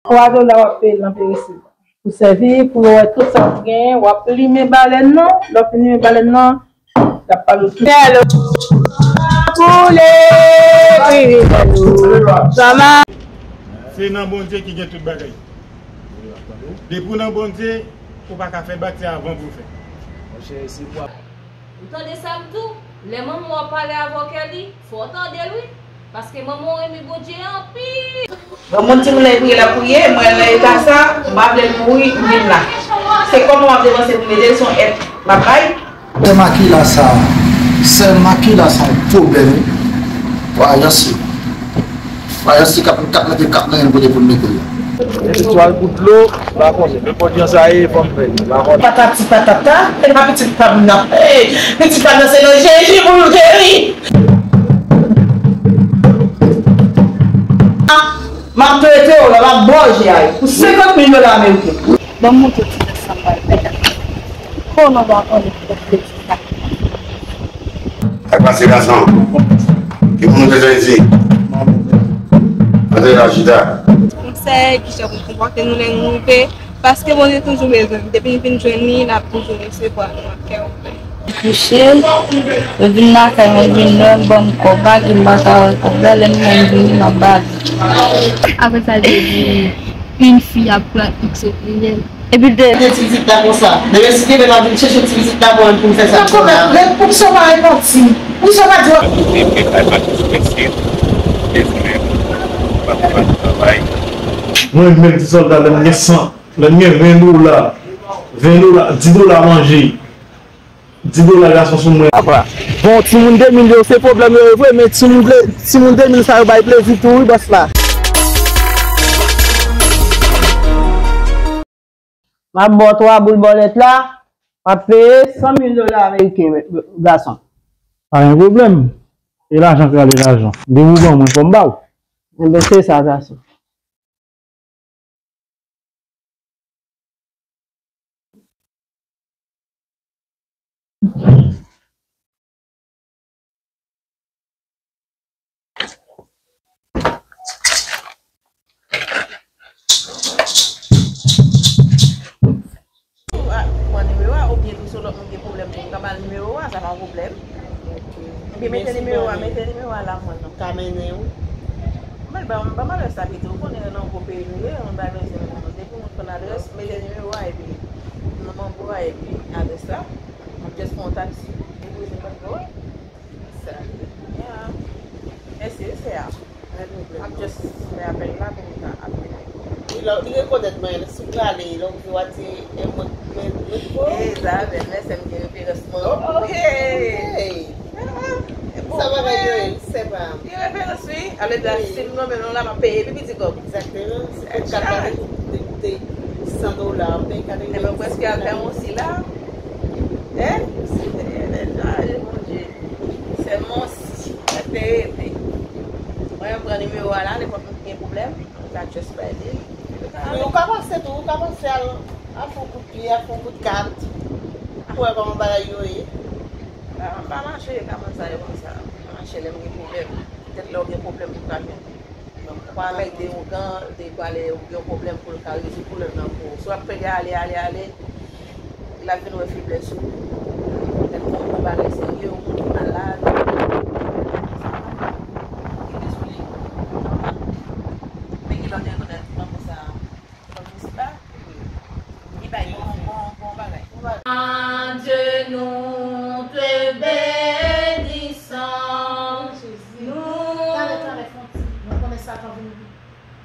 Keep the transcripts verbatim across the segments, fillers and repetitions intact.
Twa dola w ap peye l nan peresib. Pou sèvi, pou yo wè tout sa w genyen, w ap limen balèn nan. Lè w fin limen balèn nan, l ap pale w tout. Tèl koule, wi, wi, tèl ou. Kòman? Se nan Bondye ki gen tout bagay. Depi w nan Bondye, ou pa ka fè batya avan pou w fè. Ou tande sa m di w? Lè manman w ap pale avè w, Kelly, fò w tande l, wi. Paske manman w renmen Bondye anpil. Bon, moun timoun nan priye, l ap priye, mwen nan eta sa, m pa vle l mouri, m vin la. Se kòman m ap depanse pou m ede l, se yon èd m ap bay. Sè Makila sa, sè Makila sa yon pwoblèm, wi. Wa, Yansi. Wa, Yansi k ap, k ap mete, k ap nan yon kote pou l mete l. Istwa l pou dlo, m pa konnen. Nenpòt jan sa ye, fò m fè l, m pa konnen. Patati patata, e pa pitit pa m nan. Ey, pitit pa m nan se nan Jezi pou l geri. M ap trete w la, m ap bò je a pou senkant mil dola ameriken. Ban m montre w ti nèg sa m pral fè la. Konnen w pa konnen pou plezi sa. Sa k pase gason? Ki moun ou bezwen di? Antre la chita. Konsèy, kijan pou konpòte nou lè nou rive. Paske Bondye toujou bezwen m. Depi n vin jwenn li, n ap toujou resevwa nou ak kè ouvè. Kouche, yo vin lakay mwen, vin lè m ban m kòb la, gen m pa ka wè kòb la, lè m wè m vini, m ap ba li. Apre sa, l te di, une fille a pran X O P L. Epi l te. Te ti pitit la konsa. Demen si Dye vle, m ap vin chèche ti pitit la pou mwen pou m fè sa. Nan kòmè, lè pou sa w pa repanti. Pou sa w pa di. Mwen menm, ti sòlda, lè m gen san, lè m gen ven dola, ven dola, di dola manje, di dola gason sou mwen. Apa, bon, timoun de mil yo, se pwoblèm yo ye vre, men timoun de, timoun de mil sa yo bay plezi tou, wi, bòs la. M ap ba w twa boul bòlèt la, w ap peye san mil dola ameriken, gason. Pa gen pwoblèm. E lajan k rale lajan. Depi w ban mwen, fò m ba w. Enben, se sa, gason. Ou a, ou pran nimewo a, oubyen tou si yon lòt moun gen pwoblèm pou m ka ba l nimewo a, sa pa yon pwoblèm. Oubyen mete nimewo a, mete nimewo a la mwen non. Ka mennen ou. Mwen ban m, ban m adrès la pito, ou konnen nan gwo peyi nou ye, yon bagay se yon depi moun konn adrès, mete nimewo a epi non manbo a epi adrès la. M ap just pran yon taksi, depoze m pa tro. Sa, yeah. Mèsi, wi, sè a. M ap just fè apèl la pou m ka apele. Li la, li rekonèt mwen, sou prale, lè w di w a di, e mwen, mwen, mwen, mwen. E, sa, bèl, mèsi, m gen referans mwen. Oh, ok. Ok. Ah, e bon, sa bagay yo ye, sè pa m. Gen referans, wi. Ale, la, si m nonmen non la, m ap peye pi piti kòb. Egzakteman. Se pou m ka gade pou m te koute san dola, m te gade. Ebyen, prèske al fè yon sila. Hein? Bondye. Sèlman si sa te rete. Mwen menm pran nimewo a la, nenpòt moun ki gen pwoblèm, m ka just bay li. Wi, ou ka pase tou, ou ka pase al, al fè yon kout pye, al fè yon kout kat. Pou wè kòman bagay yo ye. M pa, m pa mache kòman sa yo konsa. M mache lè m gen pwoblèm. Petèt lè w gen pwoblèm pou w ka jwenn. Ou pa mèt de yon gan, de pale ou gen yon pwoblèm pou l ka rezoud pwoblèm nan pou ou. Si w ap pede ale, ale, ale, l ap vin wè feblès ou. Lè l gon gwo bagay serye, yon moun ki malad, ki bezwen li. Men gen lòt rekonèt manman sa. Li bay bon, bon, bon bagay. Dieu, nous te bénissons. Jezi. Talè, talè, fè yon ti. Mwen konnen Satan vin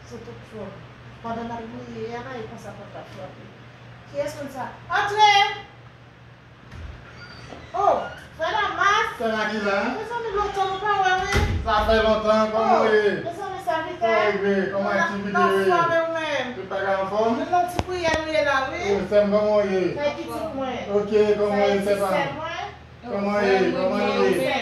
sou tout fòm. Pandan n ap priye a, e konsa pòt la frape. Kiyès moun sa? Antre! Oh, frè Damas! Sè Makila. Mezanmi, lontan nou pa wè, wi. Sa fè lontan, kòman w ye? Mezanmi, sa vit, hein? Kòman w ye? Kòman aktivite yo ye? Anfòm, e ou menm? Tout bagay anfòm? Nan ti priyè nou ye la, wi. Oh, sè m, kòman w ye? Fè pitit mwen. Ok, kòman w ye, sè pa m? Kòman w ye? Kòman nou ye?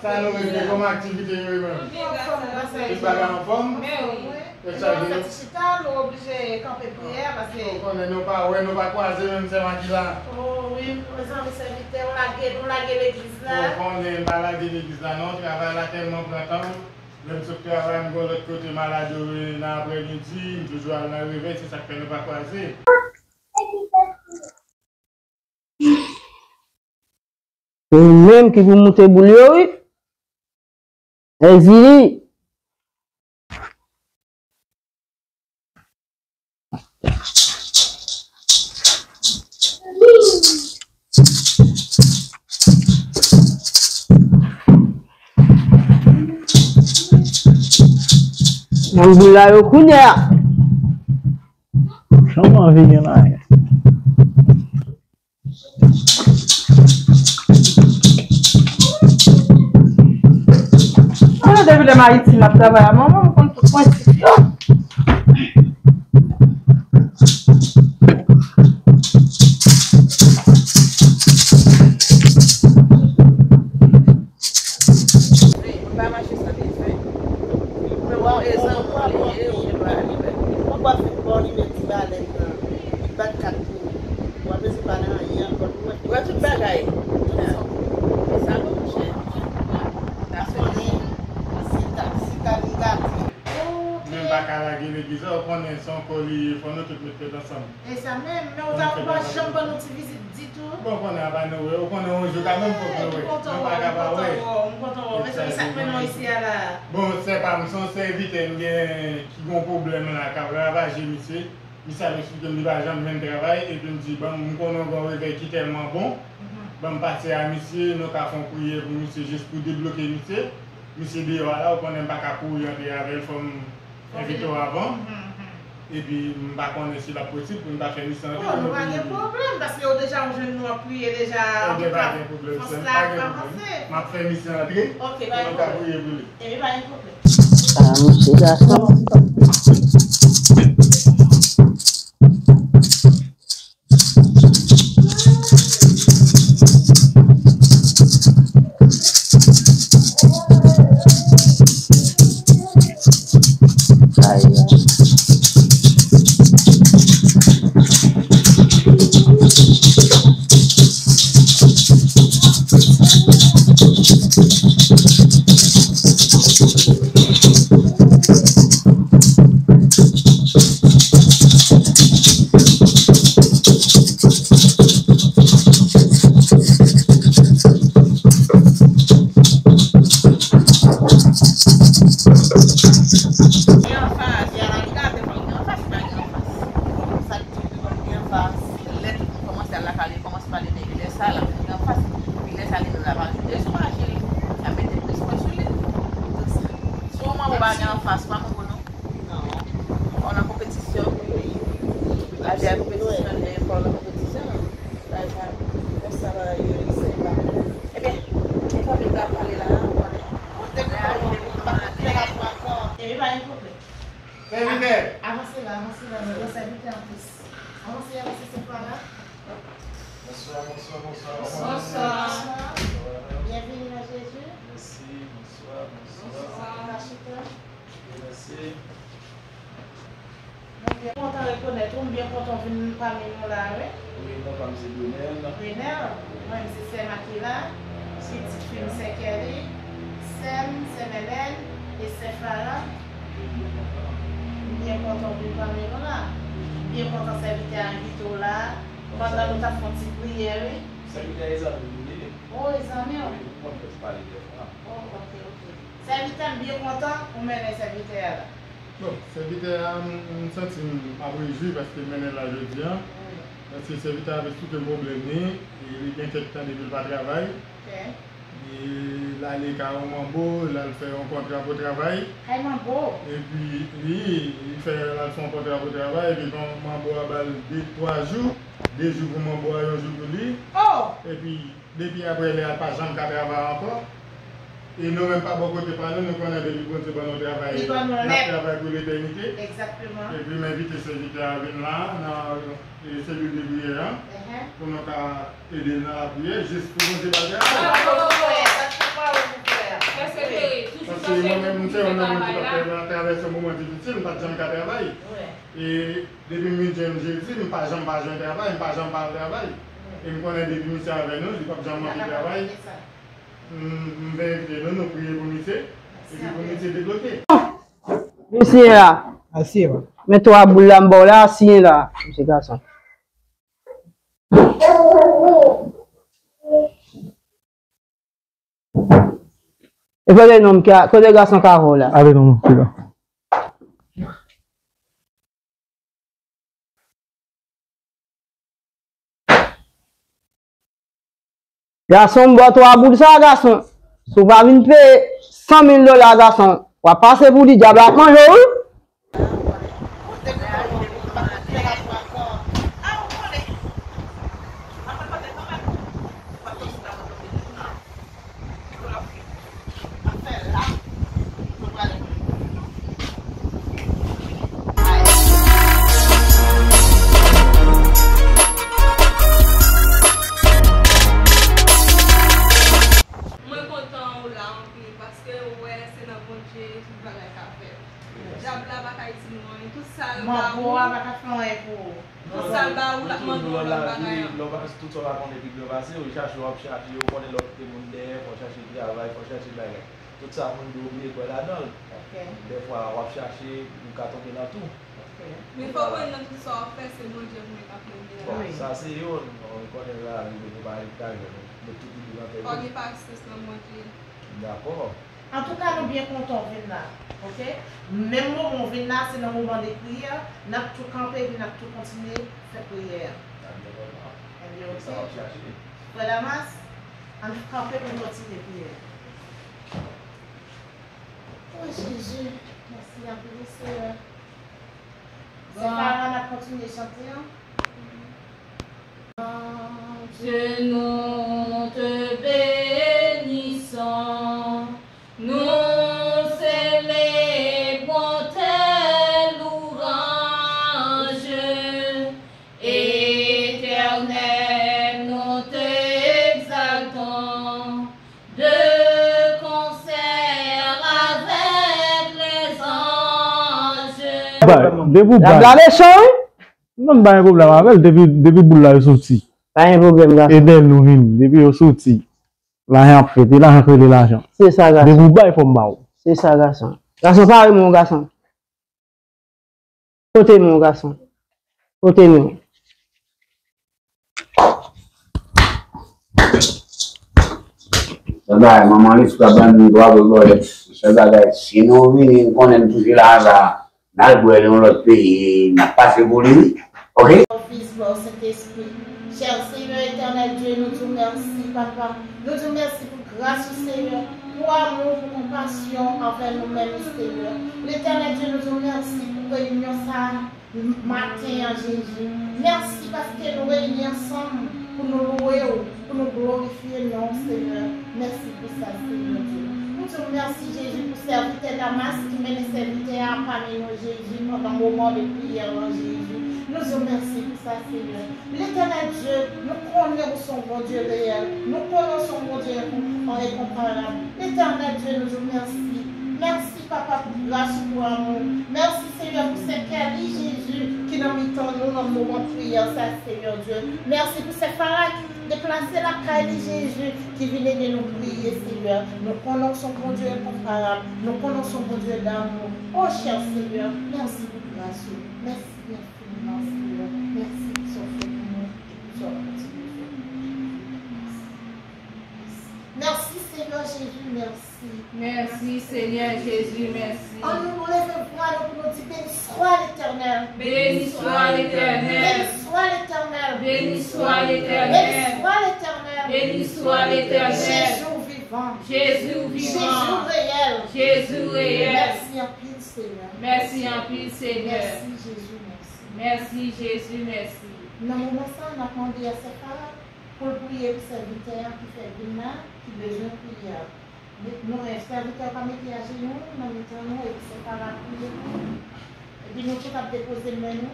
Sa nou rete? Kòman aktivite yo ye menm? Tout bagay anfòm? Wi. Tèt chaje. Lè w fè ti chita, nou oblije kanpe priyè, paske ou konnen nou pa wè, nou pa kwaze menm sè Makila. Oh, wi, mezanmi, sèvitè, ou lage, ou lage legliz la. Ou konnen m pa lage legliz la, non, travay la tèlman pran tan m. Lè m sot travay, m gen lòt kote m al adore nan aprèmidi, m toujou al nan revèy, se sa k fè nou pa kwaze. Se ou menm ki pou moute boul yo, wi. Ezili. Nan boul la yo kounye a. Jan m anvi gen la. Mwen depi lè m Ayiti m ap travay a manman m konn tout prensip yo. Wi, mwen pa mache san bezwen. Mwen wè yon egzanp pou li ye, ou gen dwa ale wè. Mwen pa fin ba w nimewo ti balèn nan. Li bat kat pou ou. Ou pa bezwen pale anyen ankò. Ou wè tout bagay. Tout sa. E sa bon, monchè. N ap konnen si ta, si ta vin gate. Men m pa ka lage legliz la, ou konnen se yon kò li ye, fò nou tout met tèt ansanm. E sa menm, men ou ta, ou pa janm ban nou ti vizit ditou. Bon, ou konnen a pa nou wè, ou konnen yon jou kanmenm fòk nou wè. M kontan wè w, m kontan wè w, mezanmi, sa k mennen w isi a la? Bon, sè pa m, se yon sèvitè m gen ki gen yon pwoblèm la k ap ravaje misye. Misye ap eksplike m li pa janm jwenn travay, epi m di, ban m, m konnen w gen yon revèy ki tèlman bon, ban m pase a misye, nou ka fè yon priyè pou misye, jis pou debloke misye. Misye deyò a la, ou konnen m pa ka kouri antre avè l, fò m envite w avan. Epi m pa konnen si l ap posib pou n ta fè misye antre. Oh, nou pa gen pwoblèm, paske yo deja jwenn nou ap priye deja. Antouka, fòs la ap avanse. M ap fè misye antre, pou nou ka priye pou li. Epi pa gen pwoblèm. Ah, misye gason. Gen anfas, gen anfas, li pa gen anfas. Sa k di li pa gen anfas. Lè tout moun kòmanse al lakay li, kòmanse pale de li, lè sa l ap vin gen anfas. Epi lè sa li menm l ap ajoute sou mache li, l ap mete plis pwen sou li. Si w manbo pa gen anfas, pa manbo non. Ou nan konpetisyon. Wi. Lè w nan konpetisyon, lè w nan konpetisyon. Bagay sa, konsa bagay yo ye, se pa. Ebyen, e fanmi ta pale la, ou konnen. Kote ke pa yon moun pa fè la pou ankò. Ebyen, pa gen pwoblèm. Sèvitè. Avanse la, avanse la, nou gen sèvitè anplis. Avanse, avanse, se pa la. Bonswa, bonswa, bonswa. Bonswa. Bonswa. Byenvini nan Jezi. Mèsi, bonswa, bonswa. Bonswa. Chita. Mèsi. Nou byen kontan rekonèt ou, m byen kontan w vin pami nou la, wi. Wi, non pa m se Grenèl. Grenèl, mwen m se sè Makela, pitit fi m sè Kèli, sè m, sè Mèlèn, e sè Fara. M byen kontan w vin pami nou la. M byen kontan sèvitè a envite w la. Pandan nou t ap fè yon ti priyè, wi. Sèvitè e zanmi m li ye. O, e zanmi w? Wi, nou konn fè ti pale dèfwa. O, oke, oke. Sèvitè, m byen kontan ou mennen sèvitè a la. Bon, sèvitè a, m, m santi m ap rejwi paske m mennen l la jodi a. Wi. Paske sèvitè a ap eksplike m pwoblèm li, e li gen kèk tan depi l pa travay. Oke. E l ale kay yon manbo, l al fè yon kontra pou travay. Kay manbo? Epi, wi, li fè, l al fè yon kontra pou travay, epi bon, manbo a ba l de, twa jou, de jou pou manbo a, yon jou pou li. O! Epi, depi apre lè a, l pa janm ka travay ankò. E nou menm pa bò kote pa nou, nou konnen depi Bondye ban nou travay, n ap travay pou letènite. Egzakteman. Epi m envite sèvitè a vin la, nan, e, selil de priyè an, pou nou ka ede l nan lapriyè, jis pou Bondye ba l travay. Bravo, frè, sa se pawòl pou frè a. Pèsevere, toujou pèsevere, toujou fè travay la. Paske mwen menm, m se yon nonm ki t ap travèse yon moman difisil, m pa t janm ka travay. Wi. E depi m vin jwenn Jezi, m pa janm pa jwenn travay, m pa janm pa al travay. Wi. E m konnen depi misye avè nou, li p ap janm manke travay. M, m vle envite nou, nou priye pou misye. Misye a. Asiye w. Men twa boul la m ba w la, asiyen la. Misye gason. E kote nonm ka, kote gason ka wè w la? Ale non, piga. Gason, m ba w twa boul sa, gason. Si w pa vin peye san mil dola, gason, w ap pase pou li, dyab la ap manje w, wi. Mwen kontan ou la anpil, paske ou wè se nan Bondye tout bagay ka fèt. Dyab la pa ka di nou anyen, tout sa l ba ou, Mango a pa ka fè anyen pou ou. Tout sa l ba ou, l ap mande w lòt bagay ankò. Lè w pa, tout sa w pa konnen pi gran pase, w chache, w ap chache, w konnen lè w kite moun dèyè, fò w chache travay, fò w chache bagay. Tout sa moun di w bliye kwè ladan l. Ok. Dèfwa, w ap chache, ou ka tonbe nan tou. Ok. Men fò w konnen nan tout sa w ap fè, se Bondye pou mwen k ap mennen w. Bon, sa se youn, nou konnen la, nou pa rive nan tèt nou. Fò gen pasyans nan Bondye. Dakò. Antouka, nou byen kontan w vin la, ok? Menm moman w vin la, se nan moman de priyè, n ap tou kanpe, epi n ap tou kontinye fè priyè a. Ebyen, ok. Frè Damas, ann kanpe pou n kontinye priyè. O Jezi, mèsi anpil, Seyè. Se pa la n ap kontinye chante an. Dieu, nous te bénissons, nous célébrons tes louanges, Éternel, nous t'exaltons de concert avec les anges. Bay, depi w bay. L ap lave chan, wi. M konn pa gen pwoblèm avè l, depi, depi boul la yo soti. Pa gen pwoblèm, gason. E dèyè l nou vini, depi yo soti. Lajan ap fèt, e lajan k rele lajan. Se sa, gason. Depi w bay, fò m ba w. Se sa, gason. Gason, pare men w, gason. Pote men w, gason. Pote men w. Sèl bagay, manman Lespwa ban nou twa boul bòlèt. Sèl bagay, si nou vini, n konnen n touche lajan sa a, n al bwè l yon lòt peyi, n ap pase pou li, wi. Ok? Fis, Sentespri. Chè Seyè Etènèl Dye, nou di w mèsi, papa. Nou di w mèsi pou gras ou, Seyè, pou amou, pou konpasyon anvè nou menm, Seyè. Letènèl Dye, nou di w mèsi pou reyinyon sa a, maten an, Jezi. Mèsi paske nou reyini ansanm pou nou lwe w, pou nou glorifye non w, Seyè. Mèsi pou sa, Seyè Dye. Nou di w mèsi, Jezi, pou sèvitè Damas ki mennen sèvitè a pami nou, Jezi, pandan moman de priyè lan, Jezi. Nou di w mèsi pou sa, Seyè. Letènèl Dye, nou konnen ou se yon Bondye reyèl. Nou konnen ou se yon Bondye enkon-, enkonparab. Letènèl Dye, nou di w mèsi. Mèsi, Papa, pou gras ou, pou amou. Mèsi, Seyè, pou sè Kelly, Jezi, ki nan mitan nou nan moman priyè sa, Seyè Dye. Mèsi pou sè Farah ki deplase lakay li, Jezi, ki vin ede nou priye, Seyè. Nou konnen ou se yon Bondye enkonparab. Nou konnen ou se yon Bondye damou. O, chè Seyè, mèsi pou gras ou. Mèsi. Mèsi, Seyè. Mèsi pou sa w fè pou nou e pou sa w ap kontinye fè pou nou. Mèsi. Mèsi, Seyè Jezi, mèsi. Mèsi, Seyè Jezi, mèsi. Ann nou leve vwa nou pou nou di, Béni soit l'Éternel. Béni soit l'Éternel. Béni soit l'Éternel. Béni soit l'Éternel. Béni soit l'Éternel. Béni soit l'Éternel. Jezi ou vivan. Jezi ou vivan. Jezi ou reyèl. Jezi ou reyèl. Mèsi anpil, Seyè. Mèsi anpil, Seyè. Mèsi, Jezi, mèsi. Mèsi, Jezi, mèsi. Nan moman sa a, n ap mande a sè Farah pou l priye pou sèvitè a ki fèk vin la, ki bezwen priyè a. Nou, sèvitè a pa mete ajenou nan mitan nou, epi sè Farah ap priye pou li. Epi nou tout ap depoze men nou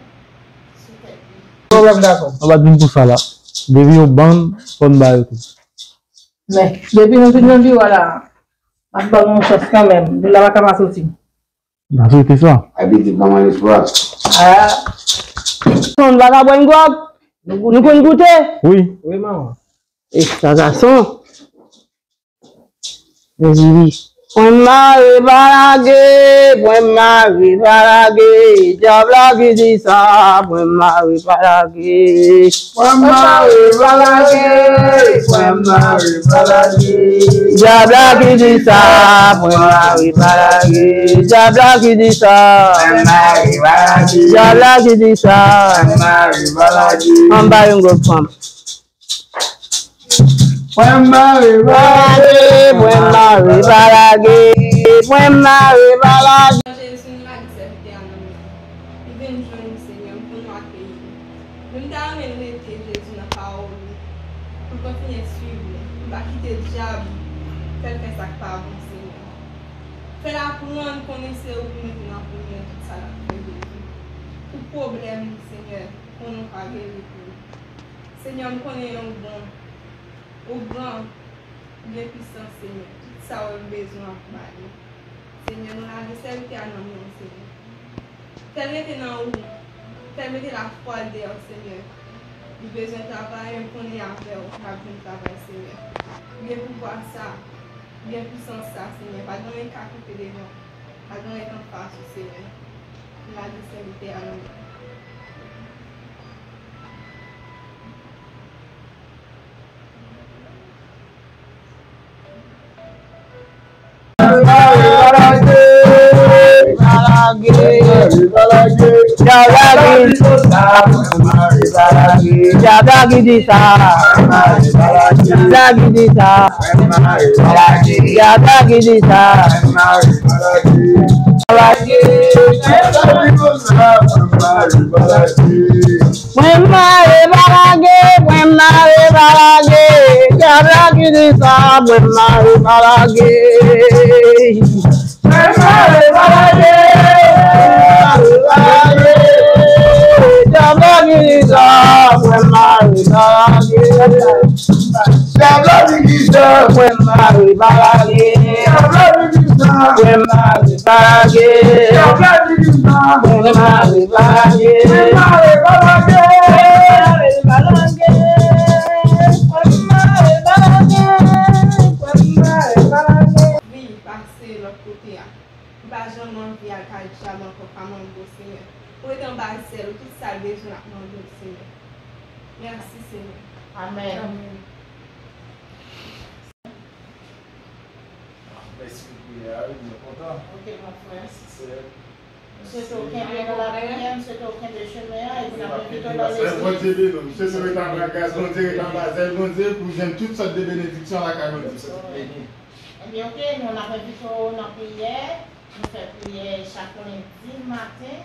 sou tèt li. Pwoblèm, gason. An pa t vin pou sa la. Depi yo ban n, fò n ba yo tou. Men, depi nou vin nan biwo a la, m ap ba nou yon chans kanmenm. Boul la pa ka pa soti. N a swete sa. Abitid manman Lespwa. Ah. Son vagabon gwòg. Nou konn goute? Wi. Wi, manman. E sa gason. Mezanmi. Pwen mare pa lage, pwen mare pa lage, dyab la ki di sa, pwen mare pa lage. Pwen mare pa lage, pwen mare pa lage. Dyab la ki di sa, pwen mare pa lage, dyab la ki di sa. Pwen mare pa lage. Dyab la ki di sa. Pwen mare pa lage. Anba yon gwo fanm. Pwen mare pa lage, pwen mare pa lage, pwen mare pa lage. Jezi, m lage sèvitè a nan men w. M vin jwenn ou, Senyè, m konn w akeyi m. Men m ta renmen n rete, Jezi, nan pawòl ou, pou l kontinye swiv nou. M pa kite dyab fè l fè sa k pa bon, Senyè. Fè l aprann konnen se ou pou mete nan premye nan tout sa l ap fè, Jezi. Tout pwoblèm li, Senyè, konnen w ka geri pou li. Senyè, m konnen ou bon, ou gran, ou gen pisans, Senyè. Tout sa w bezwen w ap ba li. Senyè, nou lage sèvitè a nan men w, Senyè. Fè l rete nan ou, fè l mete lafwa l deyò, Senyè. Li bezwen travay, men m konnen avè w, l ap jwenn travay, Senyè. Ou gen pouvwa sa, ou gen pisans sa, Senyè. Pa gen anyen k ka kanpe devan w, pa gen anyen k anfas ou, Senyè. Nou lage sèvitè a nan men w. Dyab la ki di sa. Dyab la ki di sa. Dyab la ki di sa. Pwen mare pa lage, pwen mare pa lage. Dyab la ki di sa, pwen mare pa lage. Pwen mare pa lage, pwen mare pa lage. Dyab la ki di sa, pwen mare pa lage. Dyab la ki di sa, pwen mare pa lage. Dyab la ki di sa, pwen mare pa lage. Dyab la ki di sa, pwen mare pa lage. Pwen mare pa lage. Pwen mare pa lage. Pwen mare pa lage. Pwen mare pa lage. Wi, pase lòt kote a. M pa janm anvi al kay dyab ankò, pa manbo, Senyè. Ou rete anba zèl ou, tout sa l bezwen l ap mande w, Senyè. Mèsi, Senyè. Amèn. Amèn. Mèsi pou priyè a, wi, mwen kontan. Ok, mon frè. Mèsi, sè. M swete w kenbe nan lapriyè, m swete w kenbe chemen an, epi n ap envite w nan legliz. Bondye beni w. M swete w rete anba gras Bondye, rete anba zèl Bondye, pou w jwenn tout sòt de benediksyon lakay Bondye. Beni. Ebyen, ok, nou, n ap envite w nan priyè. Nou fè priyè chak lendi maten.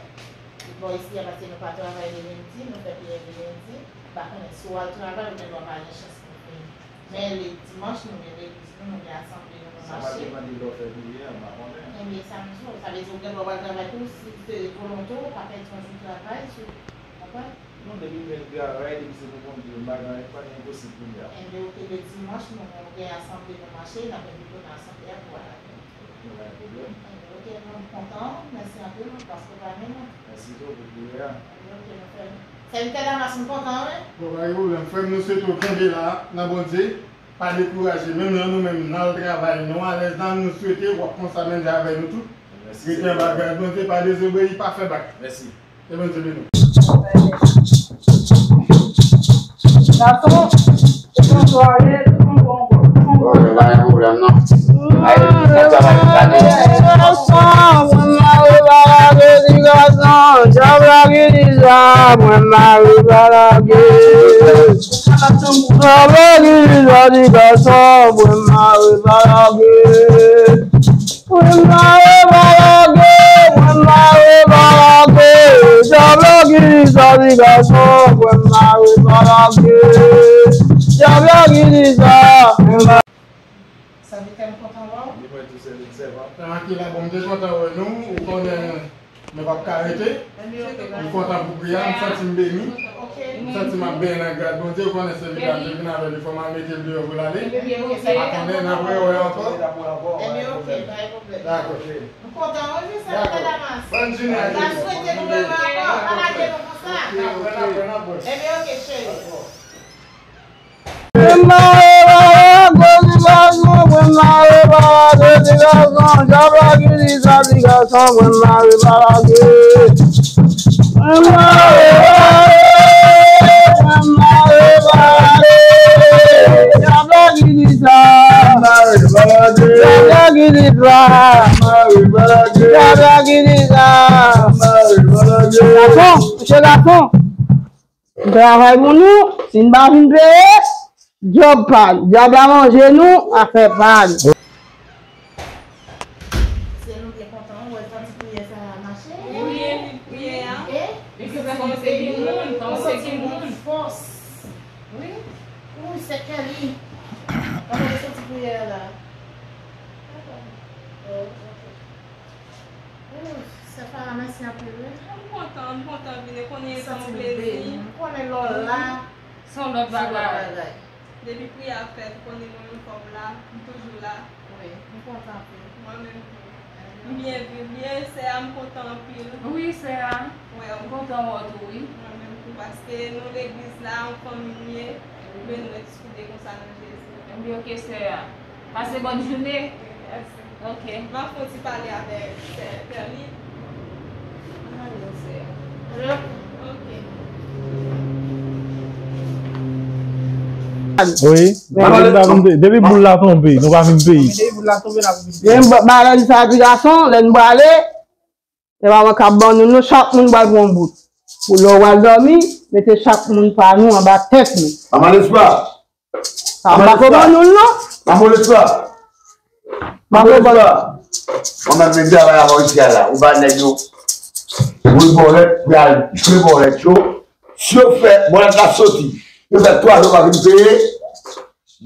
Bò isi a, paske nou pa travay le lendi, nou fè priyè le lendi. M pa konnen si w al travay, ou gen dwa pa gen chans pou w vini. Men le dimanch, nou gen legliz nou, nou gen asanble nou, nou mache. Sa pa depann de lè w fè priyè a, m pa konnen. Ebyen, sa m di w, sa vle di ou gen dwa pa al travay tou, si se volonte w, ou pa pèdi yon jou travay, si w konprann. Non, depi m vin travay, depi se pou Bondye, m pa gen anyen, pa gen enposib kounye a. Enben, ok, le dimanch, nou, nou gen asanble nou mache, n ap envite w nan asanble a pou w al avè n. Ok, pa gen pwoblèm. Enben, ok, nou, m kontan, mèsi anpil, paske w pa renmen mwen. Mèsi tou pou priyè a. Enben, ok, nou fè. Sèvitè Damas, m kontan, wi. Bon, pa gen pwoblèm, frè m, nou swete w kenbe la, nan Bondye. Pa dekouraje, menm jan nou menm, n al travay, nou alèz la, nou swete w ap konsa menm jan avè nou tout. Mèsi, Senyè. Rete anba gras Bondye, pa dezobeyi, pa fè bak. Mèsi. Ke Bondye beni w. Gason, se yon sware, se yon bon, bon, bon. Ok, pa gen pwoblèm, non. Ay, sa travay, sa travay. Gason, mwen mare pa lage ti gason. Dyab la ki di sa, mwen mare pa lage. Dyab la ki di sa, ti gason, mwen mare pa lage. Mwen mare pa lage, mwen mare pa lage. Dyab la ki di sa, ti gason, mwen mare pa lage. Dyab la ki di sa, mwen mare. Sèvitè, m kontan wè w. Li mwen tou, sèvitè, sèvant. Trankil la, bon, m te kontan wè nou, ou konnen nou p ap ka rete. M kontan pou priyè a, m santi m beni. M santi m ap benyen nan grad Bondye, ou konnen sèvitè a m te vin avè l, fò m al mete l deyò pou l ale. M pa konnen, n ap rewè ankò. Ebyen, ok, pa gen pwoblèm. Dakò. M kontan wè w wi, sèvitè Damas. Bòn jounen a tout. N ap swete nou rewè ankò. Pa lage nou konsa. N ap wè, n ap wè, n ap wè. Ebyen, ok, cheri. Mwen mare pa lage, ti gason, mwen mare Parade ti gason, djab la ki di sa ti gason, mwen mare pa lage. Mwen mare pa lage, mwen mare pa lage. Djab la ki di sa. Djab la ki di sa. Djab la ki di sa. Gason, mesye gason. Travay pou nou, si n pa vin peye, djòb pa n. Djab la manje nou, afè pa n. Se nou te kontan wè tan ti priyè sa a mache. Wi, priyè a. E? Li fè kòm se gen moun, kòm se gen moun. Fòs. Wi. Wi, se kè li. Kòman se ti priyè a la? Dakò. Oh, ok. Ooh, sè Farah, mèsi anpil, wi. M kontan, m kontan vin, e konnen se yon plezi. M konnen lè w la, se yon lòt bagay. Depi priyè a fèt, ou konnen mwen menm fò m la, m toujou la. Wi, m kontan anpil. Mwen menm tou. M byen viv, byen, sè a, m kontan anpil. Wi, sè a. Wè w. M kontan wè w tou, wi. Mwen menm tou, paske nou legliz la, yon fanmi nou ye, men nou ede konsa nan Jezi. Ebyen, ok, sè a. Pase bòn jounen. Mèsi. Ok. M ap fè yon ti pale avèk sè Perline. Mande sè a. Ok. Wi, depi nou pa vin peye, depi boul la tonbe, nou pa vin peye. Depi boul la tonbe, n ap vin peye. Bagay sa ti gason, lè n prale, se pa mwen k ap ban nou, non, chak moun pral pran yon bout. Pou lè w al dòmi, mete chak moun pa nou anba tèt nou. Maman Lespwa. Sa m pa ko ban nou l non. Maman Lespwa. Maman Lespwa. Mwen menm, menm travay avè w isi a la. Ou ba nèg yo. Boul bòlèt, pou y al jwe bòlèt yo. Si yo fè bòlèt la soti, yo fè twa jou pa vin peye,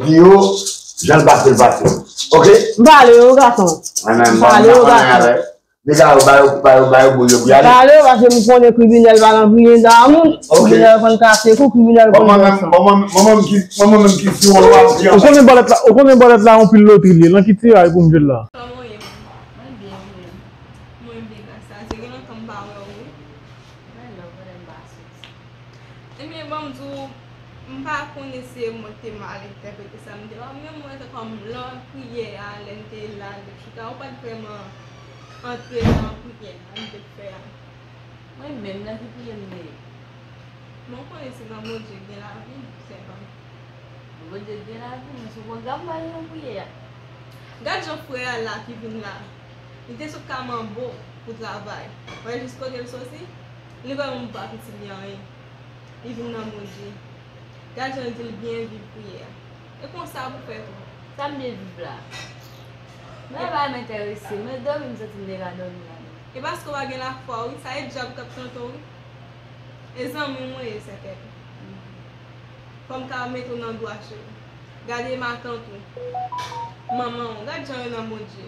di yo, jan l pase, l pase. Ok? M pale yo, gason. M pale yo, gason. Nèg la yo ba yo, ba yo, ba yo boul yo pou y ale. Pale yo, paske m konnen kriminèl pa nan kriye da moun. Ok. Kriminèl konn kase kou, kriminèl konn pran san. Bon, mwen menm, mwen menm, mwen menm ki, mwen menm ki si w ap di. Ou konnen bòlèt la, ou konnen bòlèt la yon pil lotri li ye. Nan ki tiraj pou m jwe l la? Kòman w ye, man? Mwen byen, mwen. Mwen byen, gras a Dye. Gen lontan m pa wè w, wi. Mwen la, mwen pa soti. Ebyen, ban m di w, m pa konnen si se mwen ki te mal entèprete sa m te wè, men mwen te kòm lè priyè a, lè n te la, n te chita, ou pa t vrèman antre nan priyè a n te fè a. Mwen menm, nan ki priyè m te ye? Men w konnen se nan Bondye gen lavi, sèvant. Bondye gen lavi, men se pwogram pa nan priyè a. Gad jan frè a la ki vin la. Li te sot ka Manbo pou travay. Ou wè jis kote l soti? Li vrèman pa pitit li anyen. Li vin nan Bondye. Gad jan l di l byen viv priyè a. E konsa pou fè tou. Sa m byen viv la? Mwen pa m enterese. Mwen dòmi, m santi m te ka dòmi la menm. E paske w pa gen lafwa, wi. Sa e dyab k ap tante w, wi. E zanmi w mwen ye, sè Kèt. Fò m ka mete w nan dwa chemen. Gade matant ou, manman w, gad jan yo nan Bondye.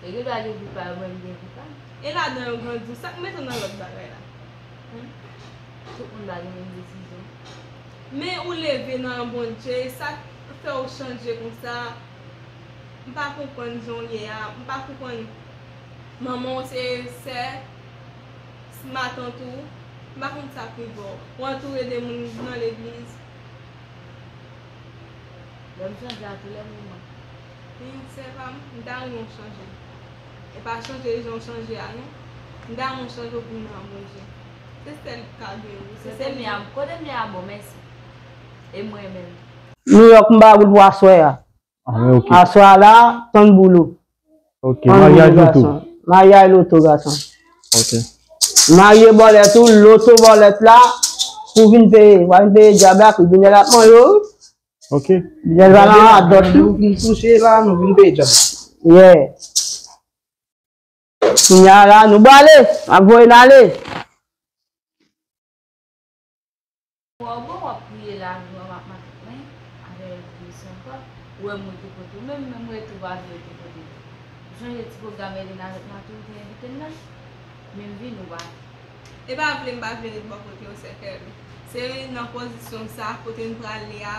E gen dwa gen vi pa yo, mwen m gen vi pa m. E ladan yo grandi, sa k mete w nan lòt bagay la? Tout moun pa gen menm desizyon. Men ou leve nan Bondye, e sa k fè w chanje konsa, m pa konprann jan w ye a, m pa konprann. Manman w se sè, matant ou, m pa konn sa k rive w. Ou antoure de moun nan legliz. Lè m chanje a tou lè moman. Wi, sè pa m, m ta renmen w chanje. E pa chanje jan w chanje a non. M ta renmen w chanje w vin nan Bondye. Se sèl k ka geri w, se sèl li. Kote m ye a bon, mèsi. E mwen menm. Nouyòk m ba boul pou aswè a. Ah, ok. Aswè a la, tann boul ou. Ok, maryaj loto. Maryaj loto, gason. Ok. Marye bòlèt ou, loto bòlèt la, pou vin peye. W a vin peye dyab la, kriminèl ap manje w. Ok. Kriminèl pa nan radòt, non. Nou vin touche la, nou vin peye dyab la. Yeah. Kounye a la, nou prale, ap voye n ale. Wè w bon, w ap priye lavi w, w ap mache plen avè legliz ankò. Ou wè m rete kote w menm, menm rete w pa vle rete kote m. Ou sonje ti pwogram Elena avèk Matou ou te envite m nan? Men m vini, ou pa vle. E pa vle m pa vle ret bò kote w, sè Kerly. Se nan pozisyon sa, kote n prale a,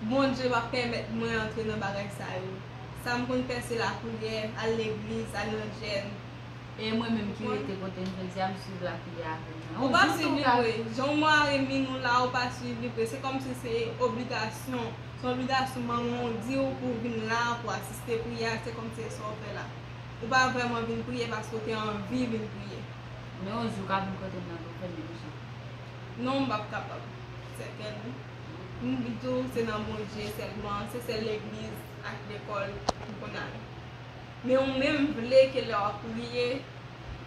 Bondye p ap pèmèt mwen antre nan bagay sa yo. Sa m konn fè se lapriyè, al legliz, al nan jèn. E mwen menm ki rete kote m jodi a, m swiv lapriyè avè w nan. Ou pa swiv li vre. Jan w mare min ou la, ou pa swiv li vre. Se kòmsi se obligasyon. Se yon obligasyon manman w di w pou w vin la, pou w asiste priyè a, se kòmsi se sa w fè la. Ou pa vrèman vin priye paske w te anvi vin priye. Men yon jou w ka vin kote m nan pou w fè l menm jan. Non, m p ap kapab. Sè Kèli, m di w se nan Bondye sèlman, se sèl legliz ak lekòl m konn ale. Men ou menm vle ke lè w ap priye,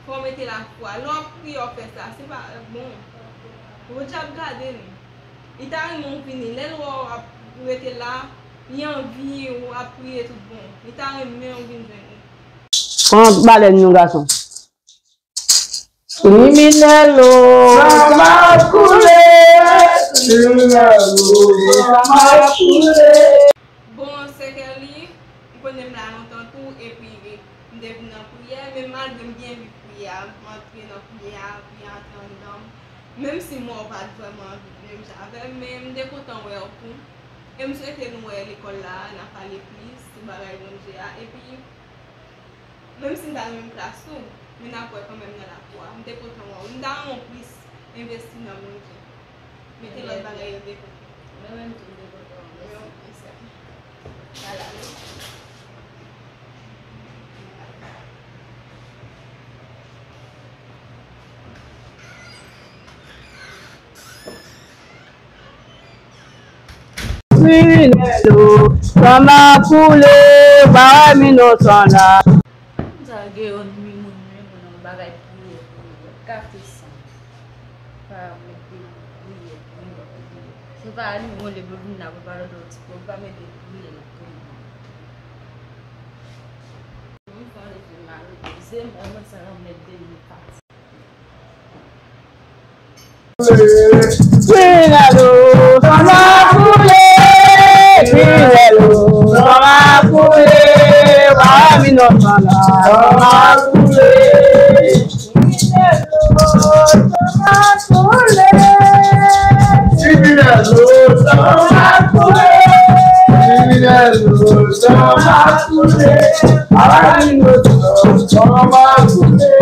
fò w mete lafwa. Lè w ap priye, w ap fè sa, se pa bon. Bondye ap gade nou. Li ta renmen w vini. Lè l wè w ap rete la, li anvi w ap priye tout bon. Li ta renmen w vin jwenn li. Pran balèn yon gason. Kriminèl o, sa m ap koule. Kriminèl o, sa m ap koule. Bon, Sè Kèli, m konnen m la lontan tou, epi m te vin nan priyè, men malgre m byen viv priyè a, m antre nan priyè a, priyè a antre anndan m. Menm si m wè w pa t vrèman anvi menm jan avè m, men m te kontan wè w tou. E m swete nou wè lekòl la, n a pale plis sou bagay Bondye a, epi menm si m ta nan menm klas ou, men n ap wè kanmenm nan lakou a. M te kontan wè w. M ta renmen w plis envesti nan Bondye. Mete lòt bagay yo de kote. Mwen menm tou, m te kontan wè w. Mèsi. Mèsi. Ala nou. Kriminèl o, san m ap koule, pa wè m inosan la. Sa gen yon mi moun, mi moun nan bagay priyè, priyè, kafe san. Pa mete priyè, priyè, priyè. Se pa li mwen le pou vin la pou pale de ti pòv, pa mete priyè nan priyè. Mwen fè yon lefe mal repoze, mwen, mwen sa ranmèt de mi pati. Kriminèl o, san m ap koule, kriminèl o, san m ap koule, pa wè m inosan la, san m ap koule. Kriminèl o, san m ap koule. Kriminèl o, san m ap koule. Kriminèl o, san m ap koule. Pa wè m inosan, san m ap koule.